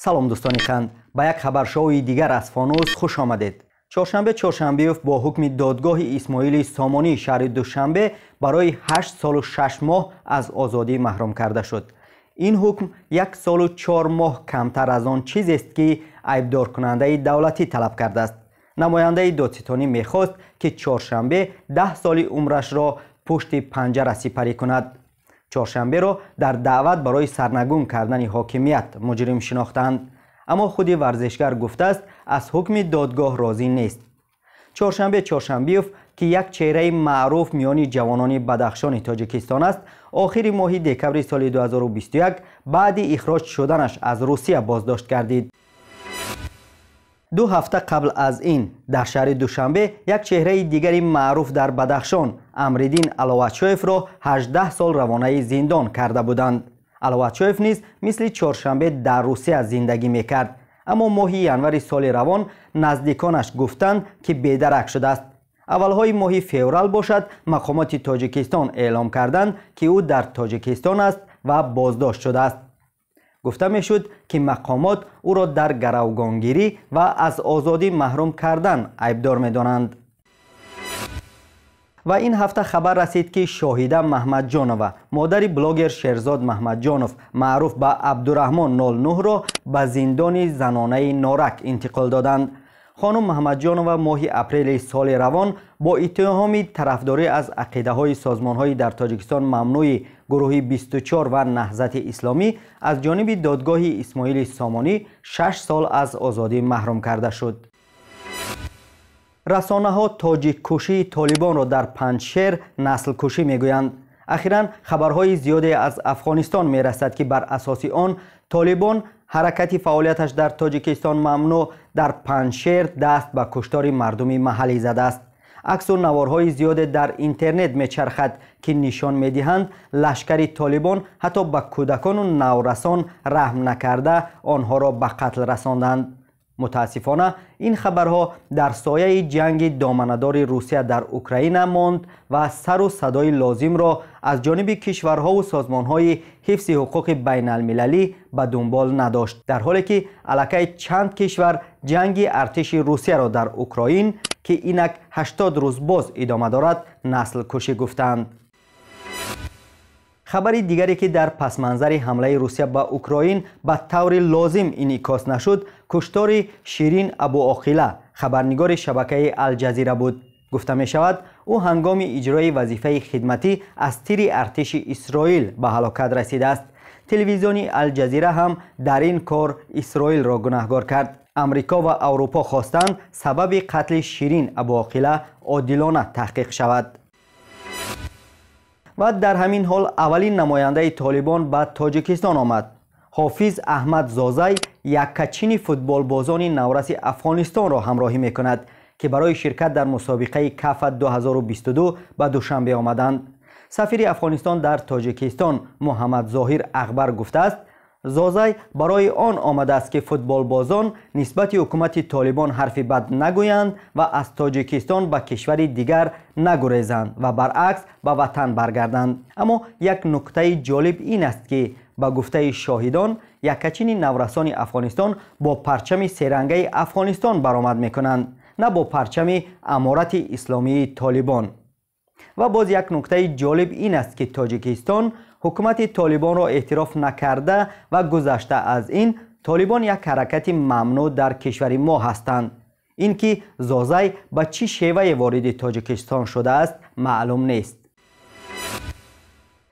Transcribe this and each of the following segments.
Салом, дӯстони қанд, ба як хабаршоуи дигар аз Фонус хуш омадед. Чоршанбе Чоршанбеев бо ҳукми додгоҳи Исмоили Сомонии шаҳри Душанбе барои 8 солу 6 моҳ аз озодӣ маҳрум карда шуд. Ин ҳукм 1 солу 4 моҳ камтар аз он чизест, ки айбдоркунандаи давлатӣ талаб кардааст. Намояндаи додситонӣ мехост, ки Чоршанбе 10 соли умрашро пушти панҷара сипарӣ кунад. Чоршанберо дар даъват барои сарнагун кардани ҳокимият муҷрим шинохтанд, аммо худи варзишгар гуфтааст, аз ҳукми додгоҳ розӣ нест. Чоршанбе Чоршанбиев, ки як чеҳраи маъруф миёни ҷавонони Бадахшони Тоҷикистон аст, охири моҳи декабри соли 2021 баъди ихроҷ шуданаш аз Русия боздошт гардид. 2 ҳафта қабл аз ин дар шаҳри Душанбе як чеҳраи дигари маъруф дар Бадахшон, Амриддин Аловатшоевро 18 сол равонаи зиндон карда буданд. Аловатшоев низ мисли Чоршанбе дар Русия зиндагӣ мекард, аммо моҳи январи соли равон наздиконаш гуфтанд, ки бедарак шудааст. Аввалҳои моҳи феврал бошад, мақомоти Тоҷикистон эълом карданд, ки ӯ дар Тоҷикистон аст ва боздошт шудааст. Гуфта мешуд, ки мақомот ӯро дар гаравгонгирӣ ва аз озодӣ маҳрум кардан айбдор медонанд. Ва ин ҳафта хабар расид, ки Шоҳида Маҳмадҷонова, модари блогер Шерзод Маҳмадҷонов, маъруф ба Абдураҳмон 09-ро ба зиндони занонаи Норак интиқол доданд. Хонум Маҳмадҷонова моҳи апрели соли равон бо иттиҳоми тарафдорӣ аз ақидаҳои созмонҳои дар Тоҷикистон мамнӯи гурӯҳи 24 ва Наҳзати Исломӣ аз ҷониби додгоҳи Исмоили Сомонӣ 6 сол аз озодӣ маҳрум карда шуд. Расонаҳо тоҷиккушии толибонро дар Панҷшер наслкушӣ мегӯянд. Ахиран хабарҳои зиёде аз Афғонистон мерасад, ки бар асоси он Толибон, ҳаракати фаъолияташ дар Тоҷикистон мамнӯъ, дар Панҷшер даст ба куштори мардуми маҳаллӣ задааст. Аксу наворҳои зиёде дар интернет мечархад, ки нишон медиҳанд, лашкари Толибон ҳатто ба кӯдакону наврасон раҳм накарда, онҳоро ба қатл расонданд. Мутаассифона, ин хабарҳо дар сояи ҷанги доманадори Русия дар Украина монд ва сару садои лозимро аз ҷониби кишварҳову созмонҳои ҳифзи ҳуқуқи байналмилалӣ ба дунбол надошт, дар ҳоле ки аллакай чанд кишвар ҷанги артиши Русияро дар Украин, ки инак 80 рӯз боз идома дорад, наслкушӣ гуфтанд. Хабари дигаре, ки дар пасманзари ҳамлаи Русия ба Украин ба таври лозим инъикос нашуд, куштори Ширин Абуоқила, хабарнигори шабакаи Алҷазира буд. Гуфта мешавад, ӯ ҳангоми иҷрои вазифаи хидматӣ аз тири артиши Исроил ба ҳалокат расидааст. Телевизиони Алҷазира ҳам дар ин кор Исроилро гунаҳгор кард. Амрико ва Аврупо хостанд, сабаби қатли Ширин Абуоқила одилона таҳқиқ шавад. Ва дар ҳамин ҳол аввалин намояндаи Толибон ба Тоҷикистон омад. Ҳофиз Аҳмад Зозай яккачини футболбозони навраси Афғонистонро ҳамроҳӣ мекунад, ки барои ширкат дар мусобиқаи Кафа 2022 ба Душанбе омаданд. Сафири Афғонистон дар Тоҷикистон Муҳаммадзоҳир Ақбар гуфтааст, Зозай барои он омадааст, ки футболбозон нисбати ҳукумати Толибон ҳарфи бад нагӯянд ва аз Тоҷикистон ба кишвари дигар нагурезанд ва баръакс ба ватан баргарданд. Аммо як нуктаи ҷолиб ин аст, ки ба гуфтаи шоҳидон, яккачини наврасони Афғонистон бо парчами серангаи Афғонистон баромад мекунанд, на бо парчами Аморати Исломии Толибон. Ва боз як нуктаи ҷолиб ин аст, ки Тоҷикистон ҳукумати Толибонро эътироф накарда ва гузашта аз ин, Толибон як ҳаракати мамнӯъ дар кишвари мо ҳастанд. Ин ки Зозай ба чӣ шевае вориди Тоҷикистон шудааст, маълум нест.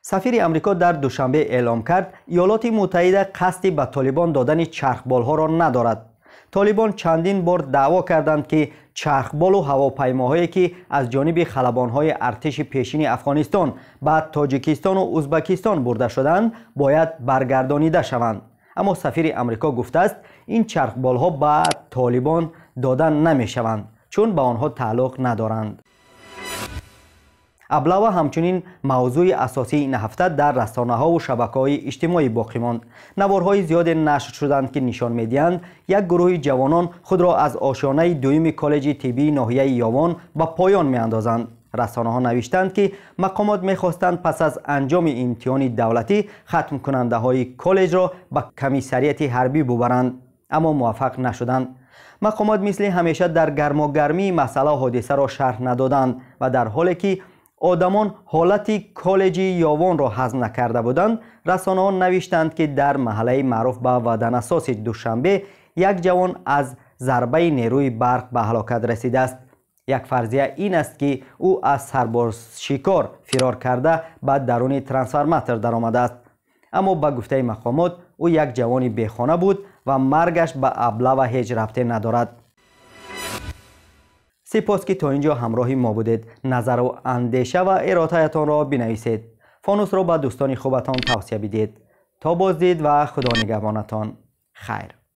Сафири Амрико дар Душанбе эълом кард, Иёлоти Муттаҳида қасди ба Толибон додани чархболҳоро надорад. Толибон чандин бор даъво карданд, ки чархболу ҳавопаймоҳое, ки аз ҷониби халабонҳои артиши пешини Афғонистон ба Тоҷикистону Узбакистон бурда шуданд, бояд баргардонида шаванд. Аммо сафири Амрико гуфтааст, ин чархболҳо ба Толибон дода намешаванд, чун ба онҳо тааллуқ надоранд. Облава ҳамчунин мавзӯи асосии ин ҳафта дар расонаҳову шабакаҳои иҷтимоӣ боқӣ монд. Наворҳои зиёде нашр шуданд, ки нишон медиҳанд, як гурӯҳи ҷавонон худро аз ошёнаи дуюми коллеҷи тиббии ноҳияи Ёвон ба поён меандозанд. Расонаҳо навиштанд, ки мақомот мехостанд пас аз анҷоми имтиҳони давлатӣ хатмкунандаҳои коллеҷро ба комиссарияти ҳарбӣ бубаранд, аммо муваффақ нашуданд. Мақомот мисли ҳамеша дар гармогармии масъала ҳодисаро шарҳ надоданд ва дар ҳоле ки одамон ҳолати коллеҷи Ёвонро ҳазм накарда буданд, расонаҳо навиштанд, ки дар маҳаллаи маъруф ба Ваданасоси Душанбе як ҷавон аз зарбаи нерӯи барқ ба ҳалокат расидааст. Як фарзия ин аст, ки ӯ аз сарбозшикор фирор карда ба даруни трансформатор даромадааст. Аммо ба гуфтаи мақомот, ӯ як ҷавони бехона буд ва маргаш ба аблава ҳеҷ рабте надорад. Сипос, ки то ин ҷо ҳамроҳи мо будед. Назару андеша ва эродҳоятонро бинависед. Фонусро ба дӯстони хубатон тавсия бидиҳед. То боздид ва Худо нигаҳбонатон. Хайр.